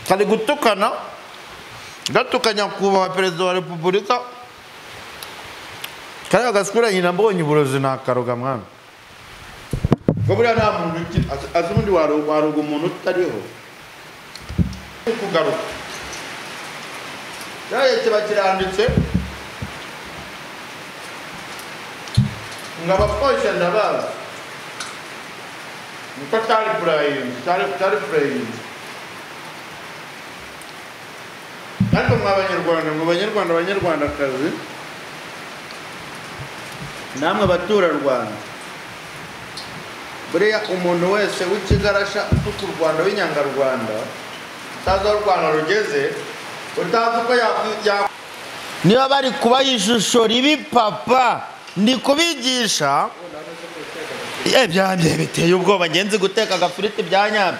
Kari gutukana gatuka nyakubahwa perezida wa repubulika. Kariya gaswera nyina mbonye uburozi nakaroga mwana. Ko buriya nta muntu azi ubundi waroga umuntu utariho. Kugaruka. Yaye kiba kiranditse ngo abapolisi ndabazi. Niko cyari purayinzi, cyari purayinzi. Ariko mwa banyarwanda, mu banyarwanda banyarwandakazi, namwe abaturarwanda, buriya umuntu wese w'ikigarasha utuka u Rwanda w'inyangarwanda, utazi aho u Rwanda rugeze, utazi uko niba bari kubaha ishusho ribi papa, ndi kubigisha. Byanjye biteye ubwoba ngenzi guteka agafiriti bya nyabyo.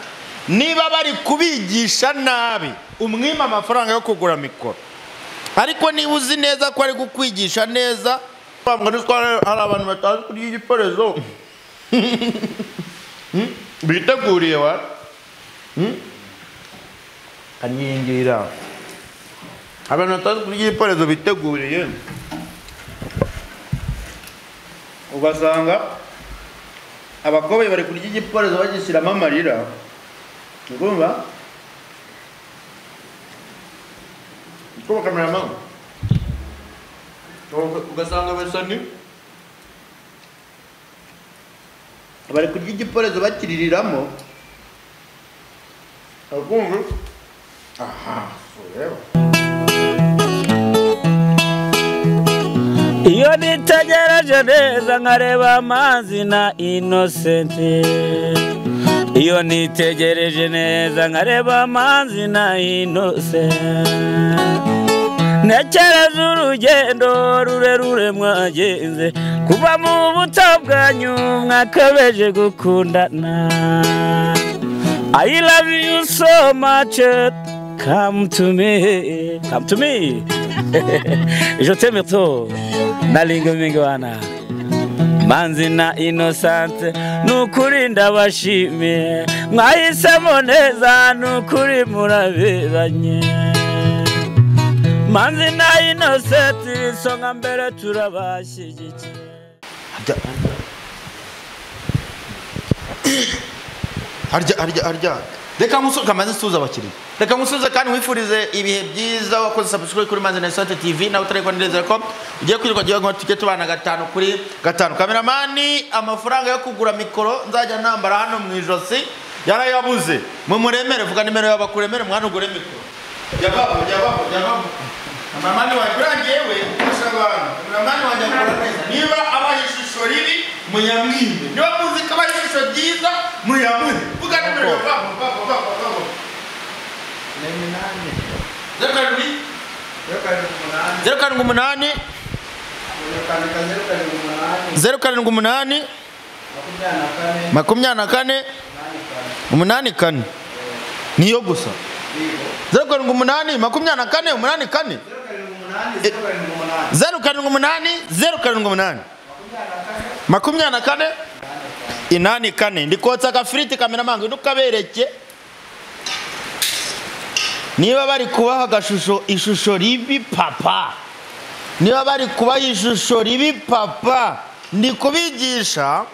Niba bari kubigisha nabi, umwima amafaranga yo kugura mikoro. Ariko niba uzi neza ko ari kukwigisha neza, hari abantu batazi kurya igiporezo. Biteguriye wa? Kanyingira. Abantu batazi kurya igiporezo biteguriye. Ugasanga abakobwa bari kurya igiporezo bagishyiramo amarira. Urumva? Kuba cameraman. Ugasanga basani bari kurya igiporezo bakiririramo. Urumva? Aha, ureba. Iyo nitegereje neza nkareba amazi na Innocent. Iyo nitegereje neza nkareba amazi na Innocent. Ntekereza urugendo rurerure mwagenze, kuva mu buto bwanyu mwakabeje gukundana. I love you so much, come to me, come to me. Je t'aime trop, nalingo mingwana. Manzi na Innocent, nukuri ndabashimiye, mwahisemo neza nukuri muraberanye. Manzi na Innocent, isonga mbere turabashyigikiye. Harya reka nkusuze kamaze nsuza abakiriya. Reka nkusuze kandi wifurize ibihe byiza wakoze subscribe kuri Manzi na Innocent TV nawe utariko nirezera ko ugiye kwirirwa giye ngo tujye tubana 5 kuri 5. Kameramani amafaranga yo kugura mikoro nzajya nambara hano mu ijosi yarayabuze. Mumuremere vuga nimero y'abakuremere mwana ugure mikoro. Yababo. Kameramani wakurangiye we ufasha abantu. Kameramani wanjye akora neza. Niba abaye ishusho ribi munyamwimbe. Niba muzi ko abaye ishusho ryiza muyamuhe. Vuga nimero y'ababo. 0 7 8 0 7 8 24 8 4 niyo gusa. 0 7 8 24 8 4 0 7 8 0 7 8 24 8 4. Ndikotsa agafiriti kameramanga ndukabereke. Niba bari kubaha agashusho ishusho ribi papa. Niba bari kubaha ishusho ribi papa, ndi kubigisha.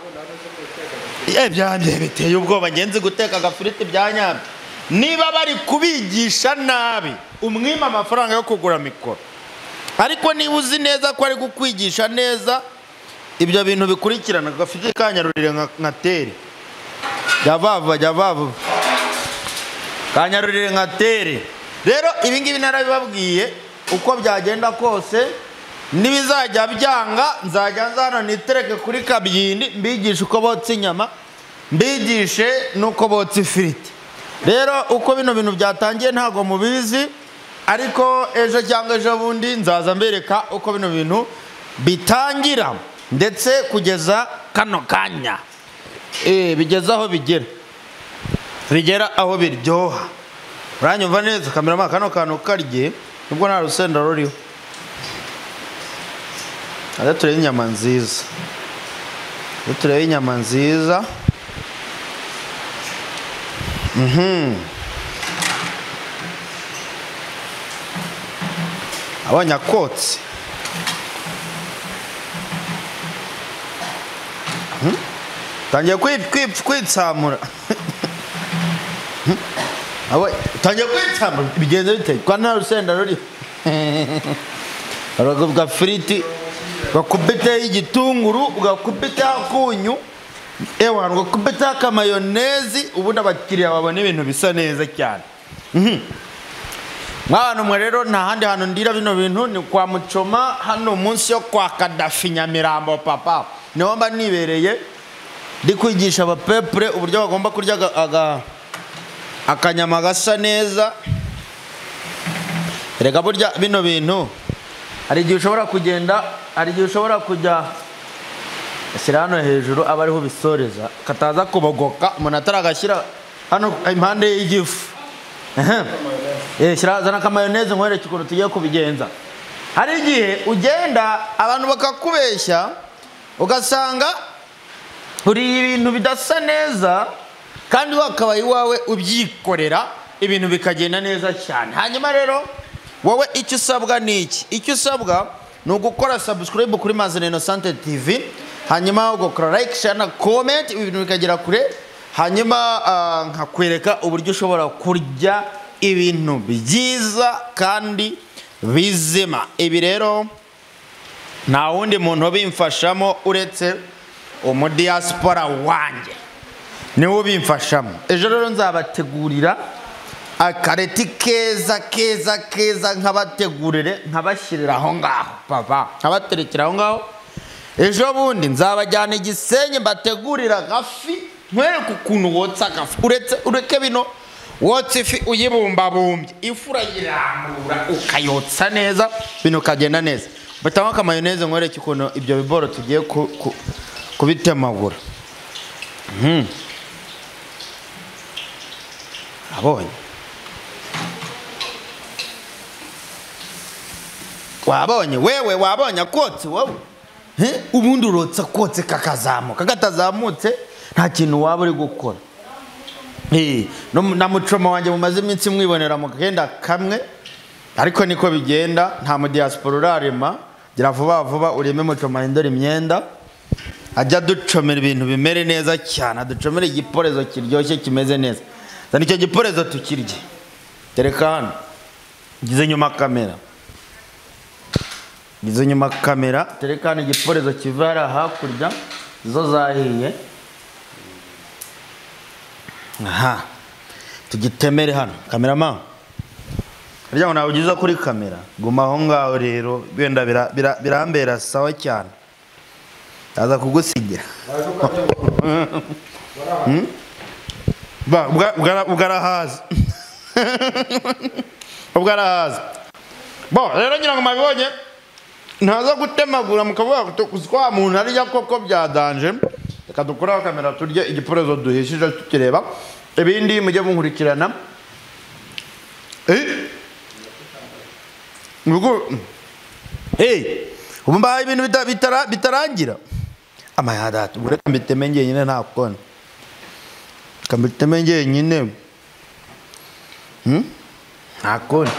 Byanjye biteye ubwoba ngenzi guteka agafiriti bya nyabyo. Niba bari kubigisha nabi, umwima amafaranga yo kugura mikoro. Ariko niba uzi neza ko ari kukwigisha neza, ibyo bintu bikurikirana gafite kanyarurire nka tere. Jya vava. Kanyarurire nka tere. Rero ibi ngibi narabibabwiye uko byagenda kose nibizajya byanga nzajya nzana nitereke kuri kabyindi mbigishe uko botsa inyama, mbigishe nuko botsa ifiriti. Rero uko bino bintu byatangiye ntago mubizi, ariko ejo cyangwa ejo bundi nzaza mbereka uko bino bintu bitangira ndetse kugeza kano kanya. Bigeza aho bigera. Bigera aho biryoha. Uranyumva neza kameramana kano kantu karye nubwo nta rusenda ruriho. Aza turebe inyama nziza. Turebe inyama nziza. Abonye akotse. Tangiye kwitsamura. Abo tangiye kwitsamura bigenze bite? Kwa nta rusenda ruri. Aravuga friti bakubita igitunguru, ugakubita akunyu, ewa ugakubita akamayonezi, ubundi abakiriya babona ibintu bisa neza cyane. Mwana mwe rero nta handi hantu ndira bino bintu ni kwa Muchoma hano munsi yo kwa Kadafi Nyamirambo papa. Niho mba nibereye ndi kwigisha abapepure uburyo bagomba kurya akanyama gasa neza. Erega burya bino bintu hari igihe ushobora kugenda, hari igihe ushobora kujya ashyira hano hejuru aba ariho bisoreza kataza kubogoka umuntu ataragashyira hano impande y'igifu. Shyira zana akamayoneze nkwereke ukuntu tugiye kubigenza. Hari igihe ugenda abantu bakakubeshya ugasanga uri ibintu bidasa neza kandi wakabaye iwawe ubyikorera ibintu bikagenda neza cyane. Hanyuma rero wowe icyo usabwa ni iki? Icyo usabwa ni ugukora subscribe kuri Mazina Innocent TV, hanyuma ugakora like, share na comment, ibintu bikagera kure. Hanyuma nkakwereka uburyo ushobora kurya ibintu byiza kandi bizima. Ibi rero nta wundi muntu ubimfashamo uretse umudiaspora wanjye, niwe ubimfashamo. Ejo rero nzabategurira akareti keza keza keza, nkabategurire nkabashyirira aho ngaho papa, nkabaterekera aho ngaho. Ejo bundi nzabajyana Igisenyi mbategurira agafi, nkwereke ukuntu wotsa agafi. Uretse ureke bino wotsa ifi uyibumbabumbye, ifu urayirambura ukayotsa neza, bino kagenda neza. Batanga akamayoneze nkwereke ukuntu ibyo biboro tugiye kubitemagura. Abonye wabonye wewe, wabonye akotse wowe. Ubundi urotsa kotse kakazamuka, katazamutse nta kintu waba uri gukora. Na Muchoma wanjye mumaze iminsi mwibonera mu kenda kamwe, ariko niko bigenda, nta mu diaspora urarema. Gira vuba vuba ureme Muchoma ahindura imyenda, ajya ducomera ibintu bimere neza cyane, aducomera igiporezo kiryoshye kimeze neza. Zana icyo giporezo tukirye. Tereka hano. Ngize nyuma kamera. Ngize nyuma kamera, tereka hano igiporezo kiva hariya hakurya, zo zahiye. Aha. Tugitemere hano. Cameraman. Harya ngo nawe ugiza kuri kamera. Guma aho ngaho rero, wenda birambera sawa cyane. Ndaza kugusigira. Ba bwarahaza. Bwarahaza. Bo rero ngira ngo mabibonye ntaza gutemagura mukavuga ko muntu arya koko byadanje. Reka dukuraho kamera turye igiporezo duhishije tukireba. Ibindi mujye munkurikirana. Ubu mbahaye ibintu bitarangira. Amayadatu ureka mbiteme njyenyine nta kona. Mbiteme njyenyine. Nta kona.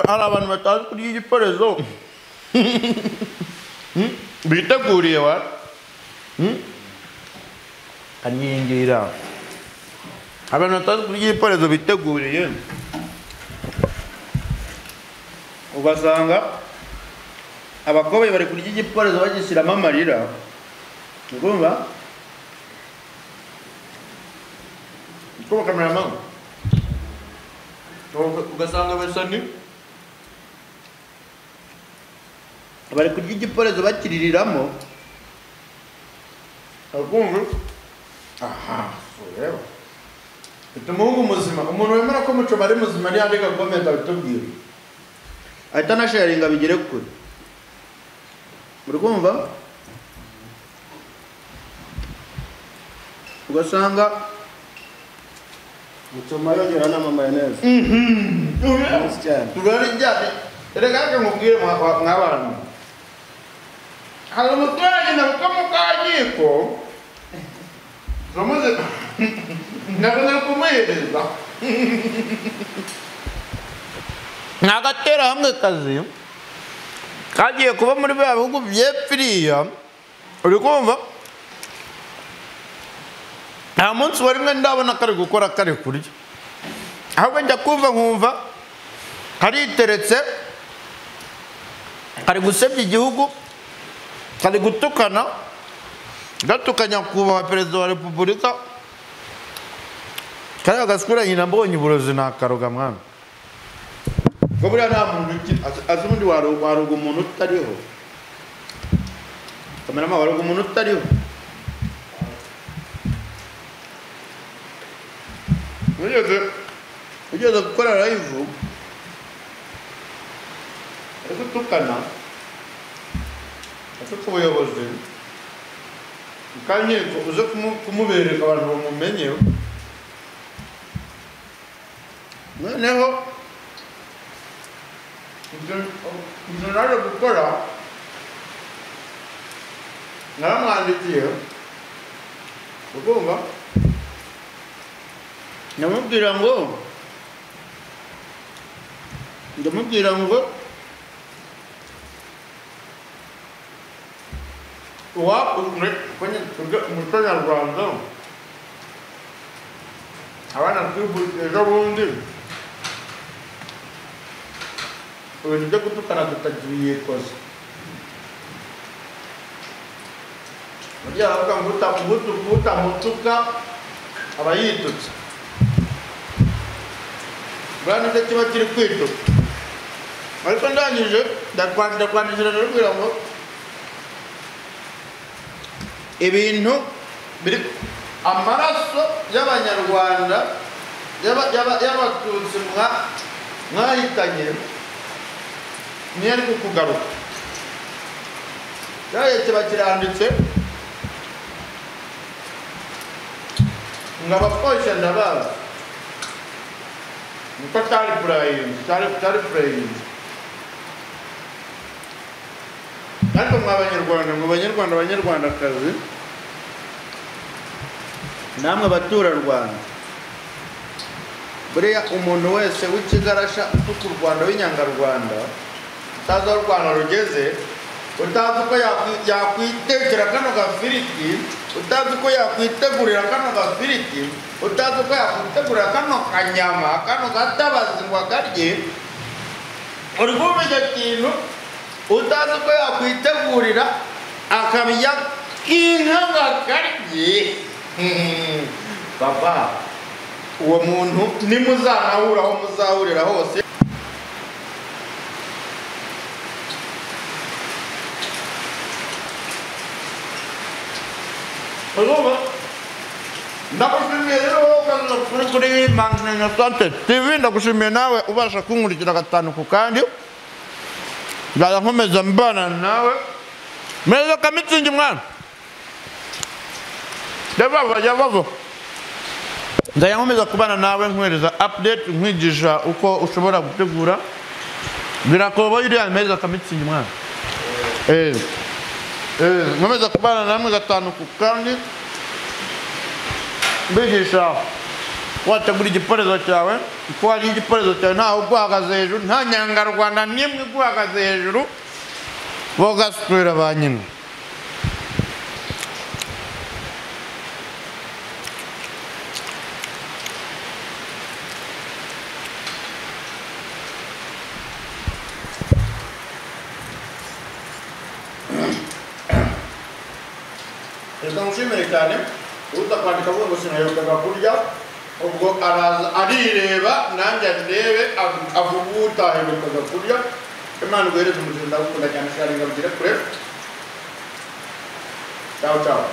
Hari abantu batazi kurya igiporezo. Biteguriye wa? Kanyingira. Abantu batazi kurya igiporezo biteguriye. Ugasanga abakobwa bari kurya igiporezo bagishyiramo amarira. Urumva? Uko cameraman. Ugasanga basani bari kurya igiporezo bakiririramo. Urumva? Aha, rero. Umuhungu muzima, umuntu wemera ko Muchoma ari muzima ntiyandika comment abitubwira. Ahita anasharinga bigere kure. Uri kumva? Ugasanga Muchoma yongera na mayonnaise. Turarya. Erega reka nkubwire mw'abantu. Hari umuturage nabuka mu kagiko. Turamuze. Nabona kumuhereza. Ni agaterahamwe kazi kagiye kuba muri bya bihugu byepfiriya, uri kumva? Nta munsi wa rimwe ndabona kari gukora kari kurya, ahubwo njya kumva nkumva kariteretse, kari gusebya igihugu, kari gutukana, gatuka nyakubahwa perezida wa repubulika. Kariya gaswera nyina mbonye uburozi nakaroga mwana. Ko buriya nta muntu azi ubundi waroga umuntu utariho. Kamerama waroga umuntu utariho. Ugeze gukora live ari gutukana atuka ubuyobozi, kandi uze kumubereka abantu bamumenye. Noneho ibyo naje gukora, naramwandikiye, ukumva ndamubwira ngo umuco nyarwanda abana twivutse ejo bundi ibintu byo gutukana tutakibiyikoze. Burya baravuga ngo utamutuka aba yitutse. Buriya nicyo kiba kiri kwituka. Ariko ndangije ndakwandikira ndababwira ngo ibintu biri amaraso y'abanyarwanda y'abatutsi mwahitanye niyo ari kukugaruka. Cyagiye kiba kiranditse ngo abapolisi ndabazi niko cyari purayinzi. Ariko mwa banyarwanda, mu banyarwanda, abanyarwandakazi, namwe abaturarwanda, buriya umuntu wese w'ikigarasha utuka u Rwanda w'inyangarwanda, utazi aho u Rwanda rugeze, utazi uko yakwitekera kano gafiriti, utazi uko yakwitegurira kano gafiriti, utazi uko yakwitegurira kano kanyama, kano gatabazi ngo akarye, uri kumva icyo kintu utazi uko yakwitegurira akabya k'inka ngo akarye. Papa, uwo muntu nimuzanahura aho muzahurira hose. Ndagushimiye rero wowe kuri Manzi Sante TV, ndagushimiye nawe ubasha kunkurikira gatanu ku kandi. Nzajya nkomeza mbana nawe meza kamitsingi mwana. Ndabava. Nzajya nkomeza kubana nawe nkwereza update, nkwigisha uko ushobora gutegura. Birakobo iriya meza kamitsingi mwana. Nkomeza kubana namwe gatanu ku kandi, mbigisha wategura igiporezo cyawe, uko wari igiporezo cyawe ntawe uguhagaze hejuru, nta nyangarwanda n'imwe iguhagaze hejuru, bogaswera ba nyina. Reka ngushimire cyane uza kwandika avuga ngo sinaherukaga kurya, ubwo araza arireba nanjye andebe avuga utaherukaga kurya. Imana iguhereze umugisha, ndagukunda cyane, sharinga bigere kure. Ciao ciao.